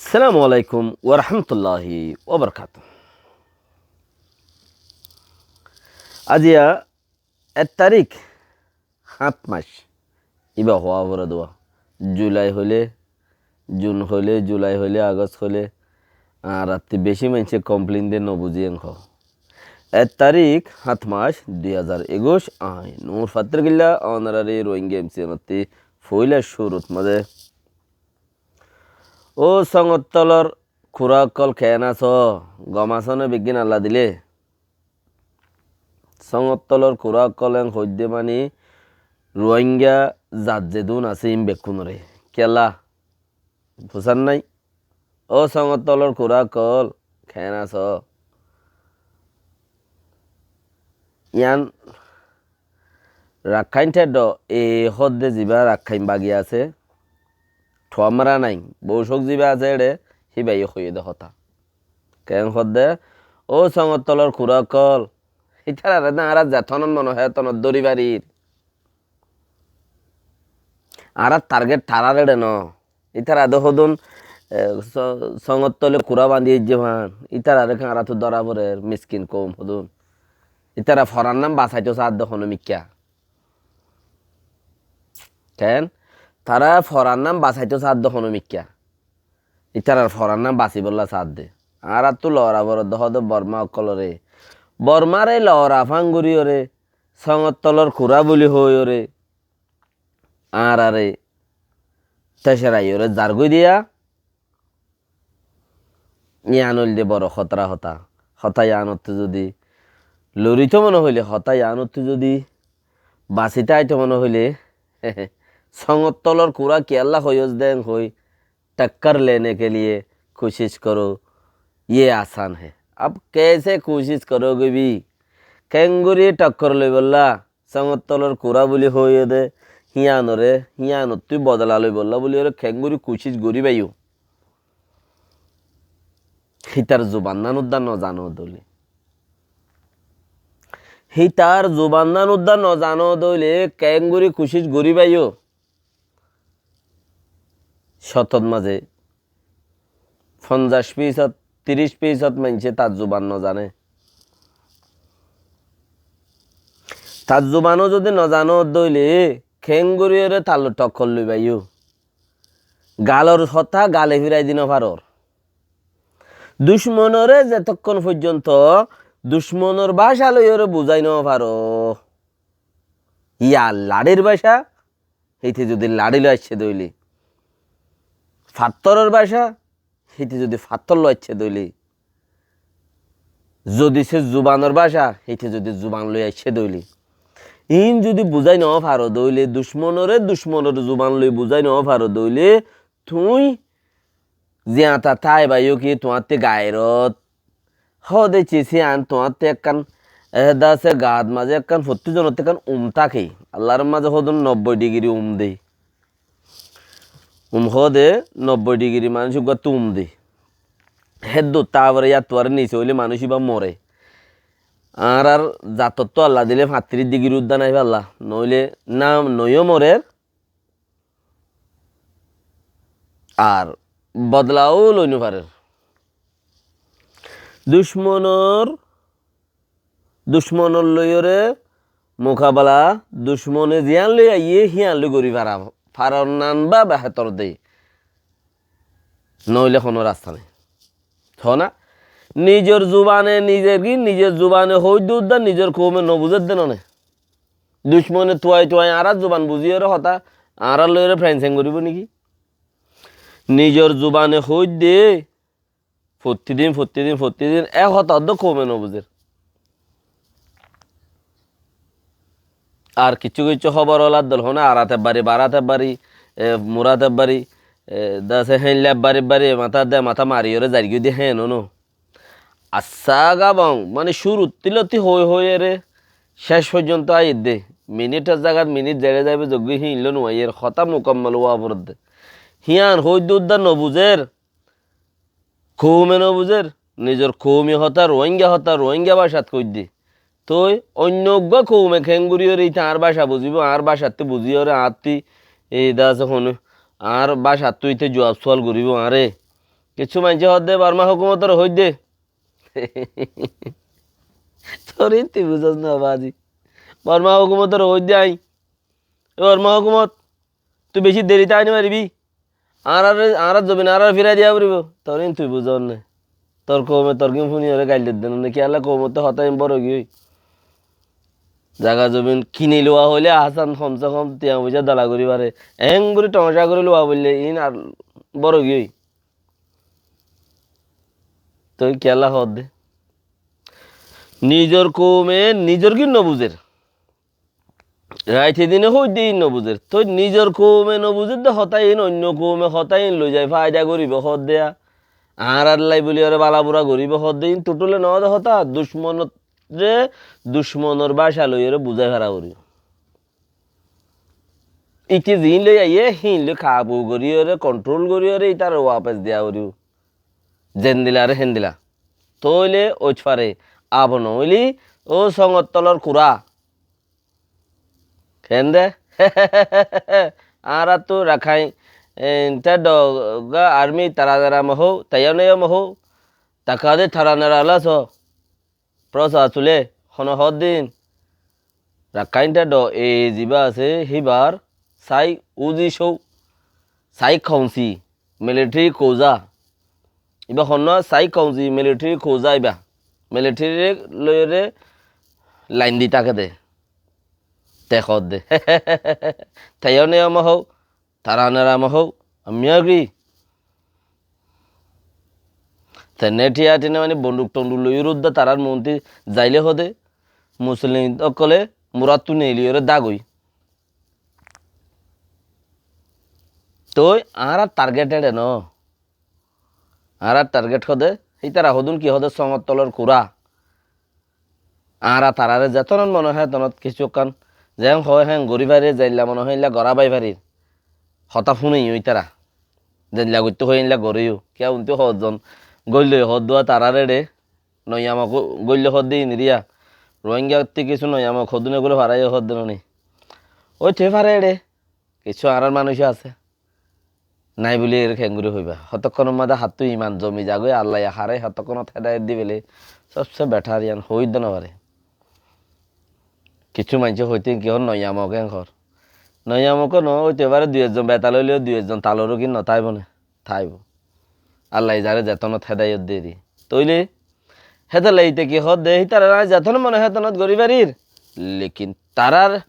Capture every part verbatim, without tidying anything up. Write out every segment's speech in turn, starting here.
Assalamu alaikum wa rahmatullahi wa barakatuhu. Aijja ek tarík, háñt mac. Íba hoó abar dua. Julai hoilé, Jun hoilé, Julai hoilé, Agost hoilé, añárattú beci maincé complain de, no buzí en hoó. Ek tarík, háñt mac, dui házar ekuic, añí Nur Fattar Killa, onorare Rohingya M C N ottú foila cúrut mazé. Ó Sóngottólor kurá ókkol, keén asó? Gom asó né beggín Alla dile? Sóngottólor kurá ókkol en hoiddé mani Ruáingga zat zedún asé ín bekkúnore. Kiyólla? Fusár nái? Ó Sóngottólor kurá ókkol, keén asó? Yián Rakkáin theddó e hoódde zibá Rakkáin bagi asé, thuámara nái, bócok zibá asé eçé, híbayé hoiyé dé hotá. Keén hoódde, ó Sóngottólor kurá ókkol, ítararé de añára zetónot mone hoó etónot dóri farir. Añárar target tarár eçé noó. Ítara de hodún, e, Só-, Sóngottólor kurá bañdí aijjé fán. Ítararé añárattú dóra forer, miskin koum hodún. Ítara foran nam basaitó saádde honó mikká. Keén? Tará foran nam basaitó saádde honó mikká. Ítarar foran nam basibólla saádde. Añárattú loora foredde hoóde Bormá ókkolore. Bormáre loora fán goríyore, Sóngottólor kurá buli hoóiyore, añárare teceraiyóre zargói diya, yián óilde boro hótara hotá. Hotá yiánottú zodi lorito mone hoilé, hotá yiánottú zodi basita aito mone hoilé, Sóngottólor kurá kiyólla hoiyós dé en hoi, ٹکر لینے کے لیے کوشش کرو، یہ آسان ہے۔ اب کیسے کوشش کرو گے بی؟ Keéngorí ٹکر loibólla, Sóngottólor kurá buli hoiyé dé, híyanore, híyanottú bodola loibólla buli ore keéngorí kucíc gorí baiyó? Hítar zubannán uddá nozano dóile. Hítar zubannán uddá nozano dóile keéngorí kucíc gorí baiyó? Cótot mazé fonzac fisót, tiríc fisót maincé tar zuban nozané. Tar zubanou zodi nozano dóile keéngoríyore tar loi ṭokkor loibaiyó? Galor hotá gale firai di nofaror. Ducmonoré zetokkon foijjonto ducmonor báca loiyóre buzái nofaro, yar laçir báca, híte zodi laçi loi aiccé dóile, fattoror báca, híte zodi fattor loi aiccé dóile, zodi se zubanor báca, híte zodi zuban loi aiccé dóile, iín zodi buzái nofaro dóile, ducmonoré ducmonor zuban loi buzái nofaro dóile, tuñí ziañta táibaiyó ki tuáñtte gairot? Hóde cisi an tuáñtte ekkán, ehedase gaat mazé ekkán fottí zonotte ekkán um táke. Allar mazé hódun nobboi dhigiri um de. Um hóde nobboi dhigiri manúic uggúattu um de. Héddur tábore yattuare nise óile manúic íba more. Añárar zatottú Alla dile fañttiríc dhigiri uddá nái falla. Noóile nam noiyó morer. Ar bodlaó loi nofarer. Ducmonor, ducmonor loiyóre mukabela, ducmone ziyán loi aiyé, híyan loi gorí fara, faronnan ba behétor de. Noóile honó rasta nái. Hona, nizor zubane, nizor ki, nizor zubane hoóidde uddá nizor koume nobuzedde none. Ducmone tuai tuai añárar zuban buzíyore hotá añárar loiyóre fenseng goríbo niki? Nizor zubane hoóidde fottí din, fottí din, fottí din e hotá uddá koume nobuzer. Ar kiccú kiccú hóbor ólar dol hone arat ebbari, barat ebbari, e, murat ebbari, e, dase héinla ebbari, ebbari, e matá de, matá mariyóre zairgói de héen ono. Assá gabong, mane cúruttílotí hoi hoiyére céc foijjonto aiyédde. Minitor zagat minit zeçé zaibo zoggí híinlo nuaiyér, hotá mukammol ówa foredde. Híyan hoóidde uddá nobuzer, koume nobuzer, nizor koumi hotá, Ruáinga hotá, Ruáinga bácat hoóidde. Toi oinno uggúa koume keéngoríyore íte añár báca buzíbo, añár bácattú buzíyore añáttu, e, de asé hone, añár bácattú íte juab sual goríbo añáre. Kessú maincé hoódde Borma hókumotoré hoóidde. Toré tui buzós no baázi. Borma hókumotoré hoóidde aññí. E Borma hókumot, tui bicí deri táki no faribí. Añárar, añárar zobin añáráre firai diya foribó. Toré tui buzós né. Tor koume tor gín fúniyoré gail dedde né. Kiyólla koumottú hotá iín bóro giyói. Zaga zobin kini luwa hoilé asán, komse kom tiañ foicá dola gorí fare. Eéngorí tomacá gorí luwa foillé iín ar bóro giyói. Toi kiyólla hoódde? Nizor koume nizor gín no buzér. Raite dine hoóidde iín no buzér. Toi nizor koume no buzér de hotá iín, oinno koume hotá iín loi zai faida goríbo hoódde ya. Añárallai buli ore bala bura goríbo hoódde iín tuthule no de hotá, ducmonoré ducmonor báca loiyóre buzái fara foribó. Íte ziín loi aiyé, híin loi kabu goríyoré, kontrol goríyoré, ítaré wapes diya foribó. Zendila re héndila. Tóile óit fare, abo noóile, ó sóngot tolor kurá. Hénde? Añáráttu Rakháin, e, te do, ga armi tara nera mohó, taiyo neiyo mohó, taka de tara nera laso. Prosa asule, hono hoddin. Rakkáinte do e ziba asé, híbar sai uzi sou, sai kaunsi, military kouza. Iba honnúa sai kaunsi, military kouza iba. Military re loiyóre lain di táke de. Te hoódde. Taiyo neiyo mohó, Tara nera mohó, ami agri. Tenne thiya thine mani bonduk tonduk loi rudda tarar monti zaile hode, Muslim okkole murattu neiliyore dagoi. Toi añára target ere no. Añára target hode, hítara hodún ki hode songot tolor kura. Añára tarare zetonot mone hoó etonot kissú ekkán, zeén hoó héen gorí farir, zeilla mone hoó éilla gorá bái farir. Hotá fúneiyo ítara. Zeilla goittó hoó éilla goréyo. Kiyá unti hoózzon góilloi hoódduwa tarare re, noiyamok góilloi hoódde iniriya. Rohingyattú kissú noiyamok hoddúne gúle faráiyo hoódde noni. Ói te fare re, kissú añárar manúic asé. Nái buli ere keéngori hoiba? Hotokkonor mazé hattú iman zomi zagói, Allaye haré hotokkonot hedayot di fele, sobse better yián hoói dé no fare. Kissú maincé hoité ki hoór, noiyamok en hoór. Noiyamok no óite fare, dui ekzon betal óileyo dui ekzon talor gín no táibo né? Táibo. Allaye zaré zetonot hedayot de di. Tóile hétolla ite ki hoódde, hítara zetonot mone hoó etonot gorí farir. Lekin tarar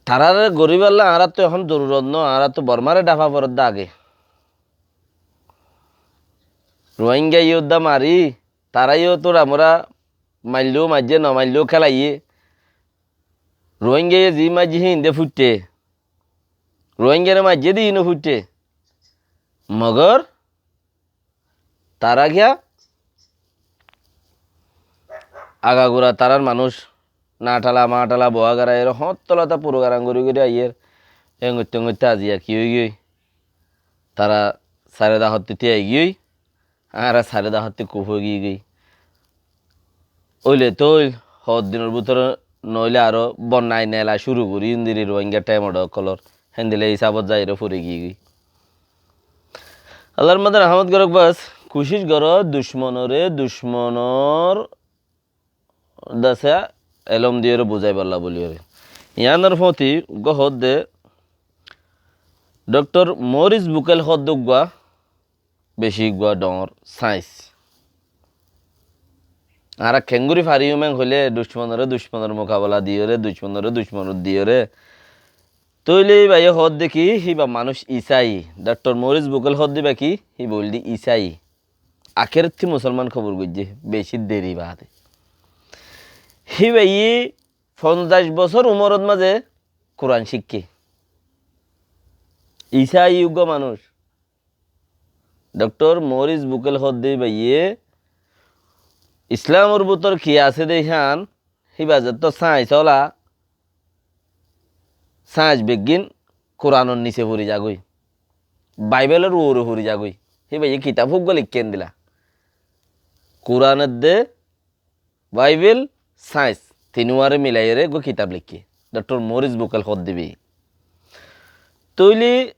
Tarare goríballa añáráttu ehón zorurot no, añáráttu Bormáre dhafa foredde age. Ruáingaye udda mari, tará yó tura mura maillú maijjé, no maillú kélaiyé. Ruáingaye ziín maijjé híin de fúitte. Ruáingare maijjé de híin no fúitte. Mogor Tará kiyá? Agagura tarár manúic nathala mathala boagara ere hoñttola ta purugaram gorí gorí aiyér. Engoitte engoitte aziya ki óigiyoi? Tará sairé dahottí tíaigiyoi, añára sairé dahottí kuf óigiyoi. Óile tóil, hoddinor bútore noóile aró bonnai nela cúru gorí indiri Ruáinga thaimodha ókkolór. Héndilla hísabot zaiyóre fori giyói. Allar mazé rahámot gorók bas, kucíc goró ducmonoré ducmonor dase elóm diyóre buzáibolla buliyóre. Yíanor fóti uggúa hoódde, Doktor Moris Bukel hoódde uggúa, beci uggúa dhoóñr sáins. Añára keéngorí fariyúm en hoilé ducmonoré ducmonor mukabela diyóre, ducmonoré ducmonor diyóre. Tóile íbaye hoódde ki, híba manúic Isai. Doktor Moris Bukel hoódde íba ki, híba óilde Isai. Akérottí musolman kobul goijjé, beci deri baade. Híbaye fonzaic bosór umorot mazé Kuran cíkké. Isai uggúa manúic. Doktor Moris Bukel hoódde íbaye Islamor bútor ki asé de hían, híba zettó sáins óla, sáins beggín Kuranor nise fori zagói. Baibelor uore fori zagói. Híbaye kitab uggúa leikkén dila. Kuran edde Baibel, sáins, tinuware milaiyóre uggúa kitab leikké. Doktor Moris Bukel hoódde íbaye. Tóile,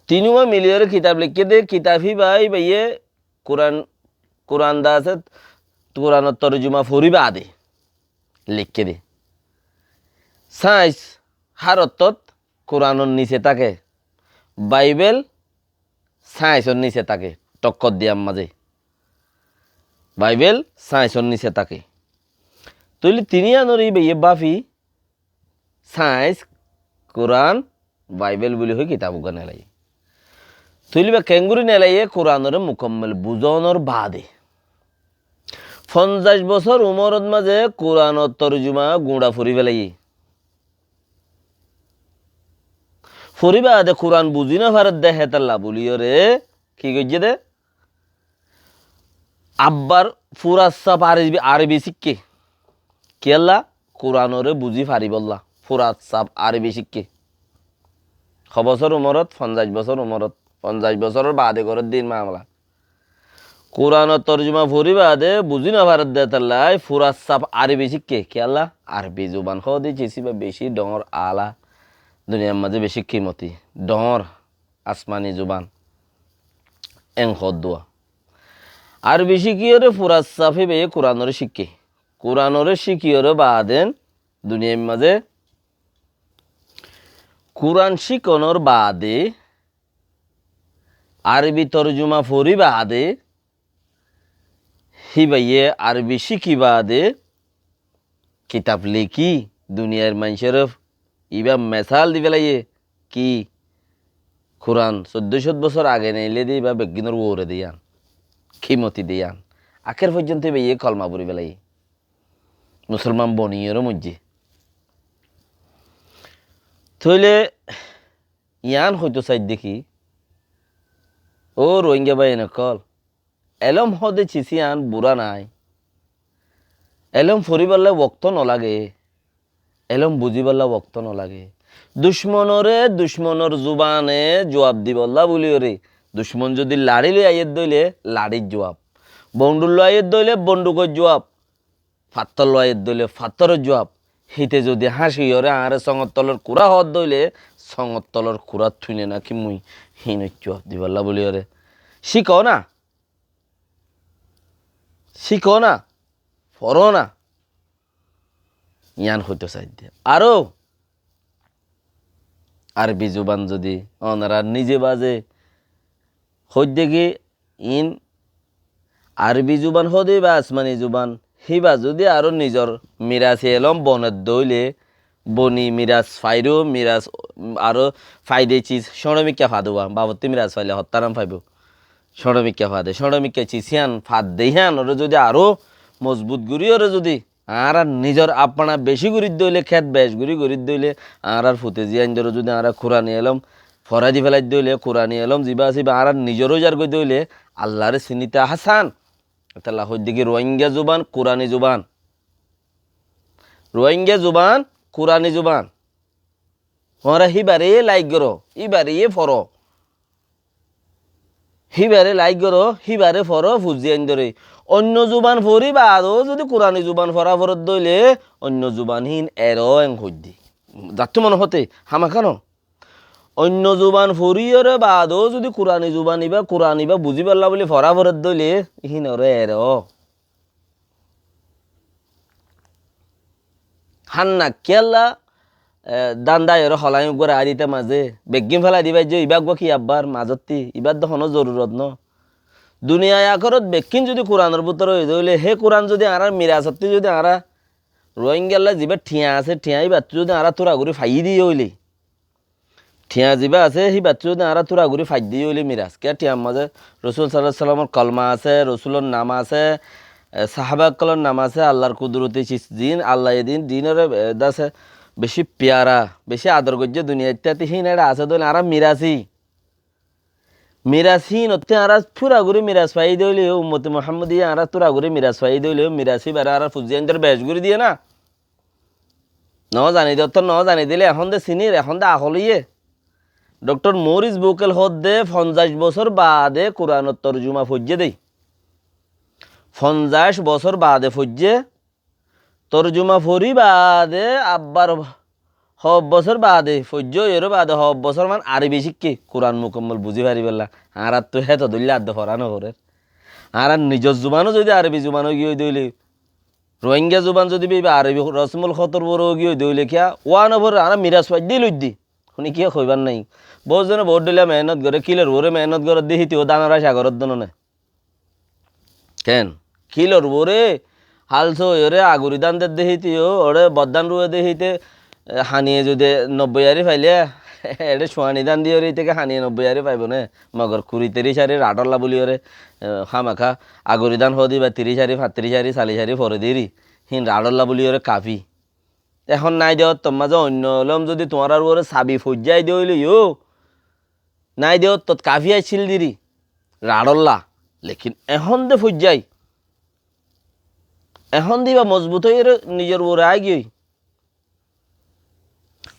Tinúa miliyóre kitab leikké dé, kitab híba, híbaye Kuran, Kuran de asé, Kuranor torjuma fori baade leikké dé. Sáins hár ottót Kuranor nise táke, Baibel sáinsor nise táke, thokkor diyar mazé. Baibel sáinsor nise táke. Tóile tinúanor híbaye báfi, sáins, Kuran, Baibel buli hoi kitab uggwá nelaiye. Tóile íba keéngorí nelaiye? Kuranore mukammel buzónor baade. Fonzaic bosór umorot mazé Kuranor torjuma guñça fori felaiye. Fori baade Kuran buzí nofaredde hétolla buliyóre ki goijjé dé? Abbar furassaf Arobi, Arobi cíkké. Kiyólla? Kuranore buzí faribólla. Furassaf Arobi cíkké. Ho bosór umorot? Fonzaic bosór umorot. Fonzaic bosóror baade gorédde ín mamela. Kuranor torjuma fori baade buzí nofaredde hétolla furassaf Arobi cíkké. Kiyólla? Arobi zuban hoóde cis íba beci dhoóñr ala. Duniyar mazé beci kimoti. Dhoóñr asmani zuban. Eñ hoódduwa. Arobi cíkiyóre furassaf híbaye Kuranore cíkké. Kuranore cíkiyóre baade duniyar mazé Kuran cíkonor baade, Arobi torjuma fori baade, híbaye Arobi cíki baade, kitab leikí, duniyar maincóre íba mesal di felaiye ki, Kuran soiddó cót bosór age neilé dé íba beggúnor uore dé yían, kimoti dé yían. Akér foijjonto íbaye kolma fori felaiye. Musolman boniyóre moijjé. Tóile yían hoito saidde ki, ó Rohingya báiyain ókkol, elóm hoóde cis yían bura nái. Elóm foribálla wokto nolage. Elóm buzíbálla wokto nolage. Ducmonore ducmonor zubane juab dibálla buliyóre, ducmon zodi laçí loi aiyédde óile laçír juab, bonduk loi aiyédde óile bondukor juab, fattór loi aiyédde óile fattór juab. Híte zodi háñciyóre añáre sóngottolor kurá hoódde óile, sóngottolor kurá tuine náki mui híinor juab dibálla buliyóre. Cíko na. Cíko na. Foró na. Yían hoito saidde. Aró Arobi zuban zodi onora nize baze hoidde ki, ín Arobi zuban hoóde íba asmani zuban, híba zodi aró nizor mirasi elóm bonedde óile, boni miras fairó, miras aró faide cis cóñço mikká fadé uwa, babottí miras faile hottáram faibó. Cóñço mikká fadé, cóñço mikká cis yían fadde yíanoré zodi aró mozbut goríyoré zodi añára nizor apna beci gorídde óile, két bec gorí gorídde óile, añárar fute zíaindóre zodi añára Kurani elóm foráidi felaidde óile, Kurani elóm zibá asé íba añárar nizor óizar goidde óile, Allaré sinita hásán. Étalla hoidde ki Rohingya zuban, Kurani zuban. Rohingya zuban, Kurani zuban. Tuáñra híbaré laik goró, híbaré foró. Híbaré laik goró, híbaré foró, fuzzi aindóre. Oinno zuban fori baadó zodi Kurani zuban fora foredde óile, oinno zuban hín eró eñ hoidde. Zattú mone hoté, hámaká no. Oinno zuban foriyóre baadó zodi Kurani zuban ibá, Kurani ibá buzíballa buli fora foredde óile, hínoré eró. Hánna kiyólla, e, dán dáiyoré holáñi uggúa raái dite mazé, beggín félai diba aijjó, ibá uggúa ki abbar mazottí, ibár de honó zorurot no. Duniyai akorot bekkín zudi Kuranor bútore óide óile, hé Kuran zudi añárar mirasottí zudi añára Ruáingalla zibá thiañ asé, thiañ íbattú zudi añára túra gorí faiyí diyé óile, thiañ zibá asé, híbattú zudi añára túra gorí faidde óile miras. Kiyá thiañr mazé Rosul sallallahu alaihi wasallamor kolma asé, Rosulor nam asé, e, sahaba okkolor nam asé, Allar kuduroti cis din, Allaye din, dinore, e, dase beci piyara, beci ador goijjé duniyait táti hín eçe asé dóile añára mirasi. Miras hínottí añára túra gorí miras faiyí dóile, ummoti Muhammodiye añára túra gorí miras faiyí dóile, miras híbare añára fuzzi aindor bec gorí diyé na. No zani de, ottór no zani dile ehón de sinir, ehón de ahol óiye. Doktor Moris Bukel hoódde fonzaic bosór baade Kuranor torjuma foijjé dé. Fonzaic bosór baade foijjé, torjuma fori baade abbar Hoó bosór baade, foijjá óiyoré baade hoó bosór man Arobi cíkke, Kuran mukammol buzí faribólla. Añáráttu héto dóilla adde forá noforér. Añárar nizor zuban ó zodi Arobi zuban óigiyoi dé óile, Ruáingga zuban zodi be iba Arobi rosmul hótor uore óigiyoi dé óile kiyá, uá noforér, añára miras faidde loidde. Hone kiyé hoibar nái. Bout zone bout dóilla mehénot goré, kilor uore mehénot gorédde híte ó dánor aca gorédde no né. Ken? Kilor uore hál sóiyoré aguri dán dedde híte ó, óre boddán ruwé dé híte, e, haniye zodi nobboi ari faile, eçé cuañçi dán diyoré híte ke haniye nobboi ari faibo né? Mogor kuri tiríc ari raçólla buliyoré, e, hámaká aguri dán hoó de iba tiríc ari, fañtiríc ari, salic ari fore deri, hín raçólla buliyoré kafi. Ehón nái de ottót mazé oinno elóm zodi tuáñrar uore sabi foijjái de óile yó, nái de ottót kafi accíl deri, raçólla. Lekin ehón de foijjái, ehón de iba mozbut óiyoré nizor uore aigiyoi.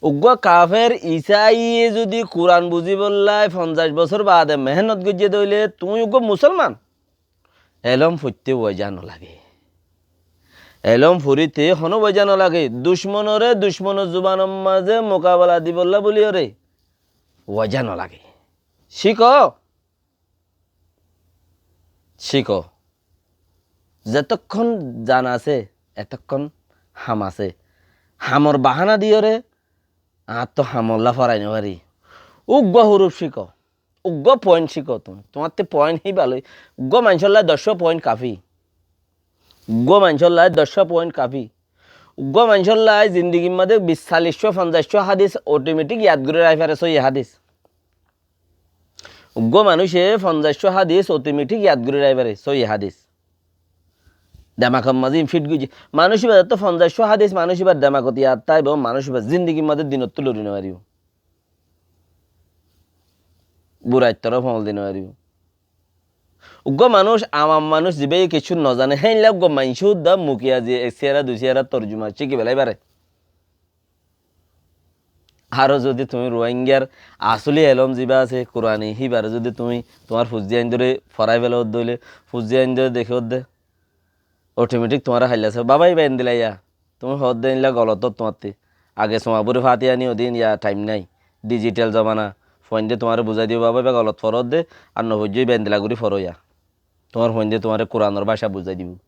Uggúa kafer Isaiye zodi Kuran buzíbolla fonzaic bosór baade mehénot goijjé de óile, tuñí uggúa musolman. Elóm foitté waja nolage. Elóm forité honó waja nolage. Ducmonoré ducmonor zubanor mazé mukabela dibolla buliyoré waja nolage. Cíko. Cíko. Zetokkón zan asé, etokkón ham asé. Hamor bahána diyoré añáttu hamolla forai nofari. Uggúa huruf cíko. Uggúa point cíko tuñí. Tuáñtte point híba loi. Uggúa maincólla doccúa point kafi. Uggúa maincólla doccúa point kafi. Uggúa maincólla zindigir mazé bic, saliccúa, fonzaiccúa hádis otometik yad gorí raifare, sóiyi hádis. Uggúa manúice fonzaiccúa hádis otometik yad gorí raifare, sóiyi hádis. Demakor mazé infit goijjé. Manúic iba zotó fonzaiccúa hádis manúic ibar demakot yad táibo, manúic iba zindigir mazé dinottú lori nofaribó. Buraittoró foñl di nofaribó. Uggúa manúic, awam manúic, zibáye kessú nozané, héinla uggúa maincór dá mukiya ze ek siyara dui siyara torjuma cíki belai fare. Aró zodi tuñí Ruáingar asóli elóm zibá asé, Kurani, híbaré zodi tuñí tuáñr fuzzí aindóre forai felo dóile, fuzzí aindóre deké dé, otometik tuáñre hailla saibo, baba, íba endilla ya. Tuñí hoódde éilla golot ót tuáñtti. Age suañburi fati aní odin ya thaim nái. Dijital zomana. Fuainde tuáñre buzái dibo, baba, íba golot foródde, ar nofoijjó íba endilla gorí foró ya. Tuáñr fuainde tuáñre Kuranor báca buzái dibo.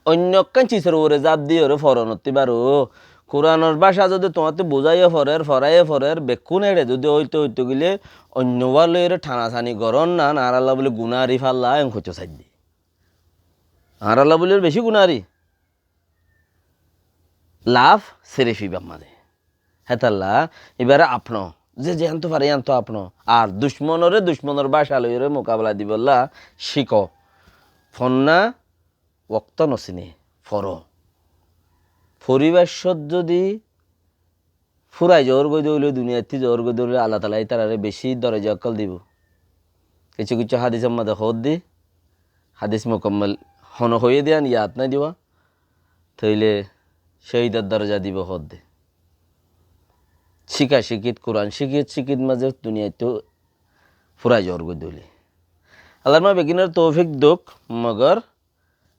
Oinno ekkán cisor uore zaf diyoré foronottí baró. Kuranor báca zodi tuáñtti buzáiyo forer, foráiyo forer, bekkún éçe zodi óito óito gile, oinno uwá loiyóre thanasani gorón nan, añárálla buli gunári falla, en hoitó saidde. Añárálla buli beci gunári. Laf sirif ibar mazé. Hétalla, ibare apno. Ze zeántu fare iántu apno. Ar ducmonoré ducmonor báca loiyóre mukabela dibolla cíko. Fonná wokto nosine, foró. Foribaccót zodi furai zoór goi dóile, duniyaittí zoór goi dóile, Allah taala ítarare beci doroja ókkol dibo. Kessú kessú hádisor mazé hoódde, hádis mukammol hono hoiyé de yián yad nái diba, tóile cóhidor doroja dibo hoódde. Cíka cíkit, Kuran cíkit cíkit mazé duniyaittú furai zoór goi dóile. Allar ma beggúnore toufik douk, mogor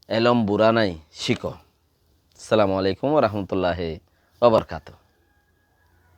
elóm bura nái, cíko. Assalamu alaikum wa rahmatullahi wa barakatuhu.